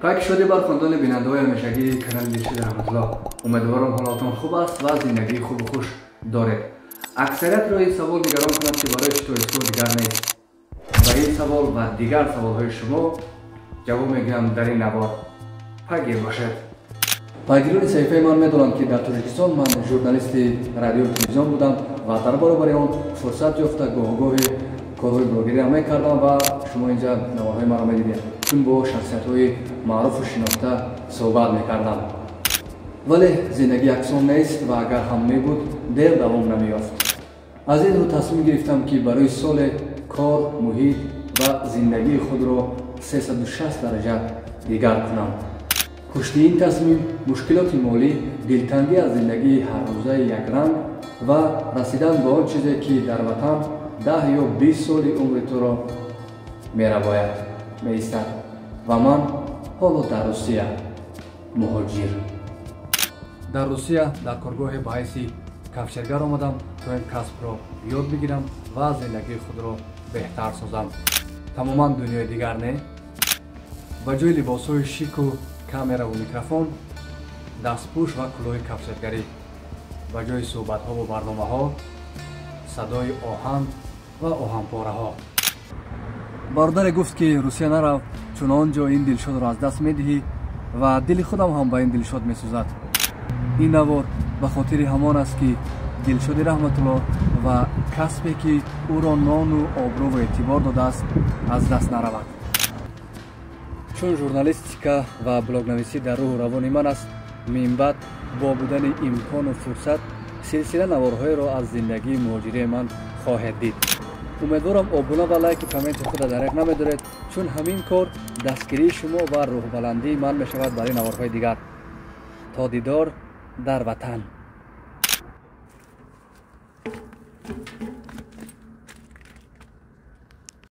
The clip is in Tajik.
Пайки шудӣ бар хондани бинандаҳои ҳамешагии канали Дилшоди Раҳматулло. Умедворам, ҳолатон хуб аст ва зиндагии хубу хуш доред. Аксариятро ин савол нигарон кунад, ки барои чӣ тоҷикистон дигар нест. Ба ин савол ва дигар саволҳои шумо ҷавоб мегӯям дар ин навор. Пайгир бошед. Пайгирони саҳифаи ман медонанд, ки дар Тоҷикистон ман журналисти радиою телевизион будам ва дар баробари он фурсат ёфта гоҳ-гоҳе корҳои блогериам мекардам ва шумо инҷа наворҳои маро медидед, чун бо шахсиятҳои маъруфу шинохта суҳбат мекардам. Вале зиндагӣ яксон нест ва агар ҳам мебуд, дер давом намеёфт. Аз ин рӯ тасмим гирифтам, ки барои соле кор, муҳит ва зиндагии худро 360 дараҷа дигар кунам. Пушти ин тасмим мушкилоти молӣ, дилтангӣ аз зиндагии ҳаррӯзаи якранг ва расидан ба он чизе, ки дар ватан 10 ё 20 соли умри туро меравояд, меистад. Ва ман ҳоло дар Русия муҳоҷир. Дар Русия дар коргоҳе ба ҳайси кафшергар омадам, то ин касбро ёд бигирам ва зиндагии худро беҳтар созам. Тамоман дунёи дигар, не? Ба ҷои либосҳои шику камераву микрофон, дастпӯш ва кӯлоҳи кафшергарӣ, ба ҷои суҳбатҳову барномаҳо, садои оҳан ва оҳанпораҳо. Бародаре гуфт, ки Русия нарав, чун он ҷо ин Дилшодро аз даст медиҳӣ, ва дили худам ҳам ба ин Дилшод месӯзад. Ин навор ба хотири ҳамон аст, ки Дилшоди Раҳматулло ва касбе, ки ӯро нону обрӯву эътибор додааст, аз даст наравад. Чун журналистика ва блогнависӣ дар рӯҳу равони ман аст, минбаъд бо будани имкону фурсат силсила наворҳоеро аз зиндагии муҳоҷирии ман хоҳед дид. Умедворам, обуна ва лайку комменти худро дареғ намедоред, чун ҳамин кор дастгирии шумо ва рӯҳбаландии ман мешавад барои наворҳои дигар. То дидор дар ватан.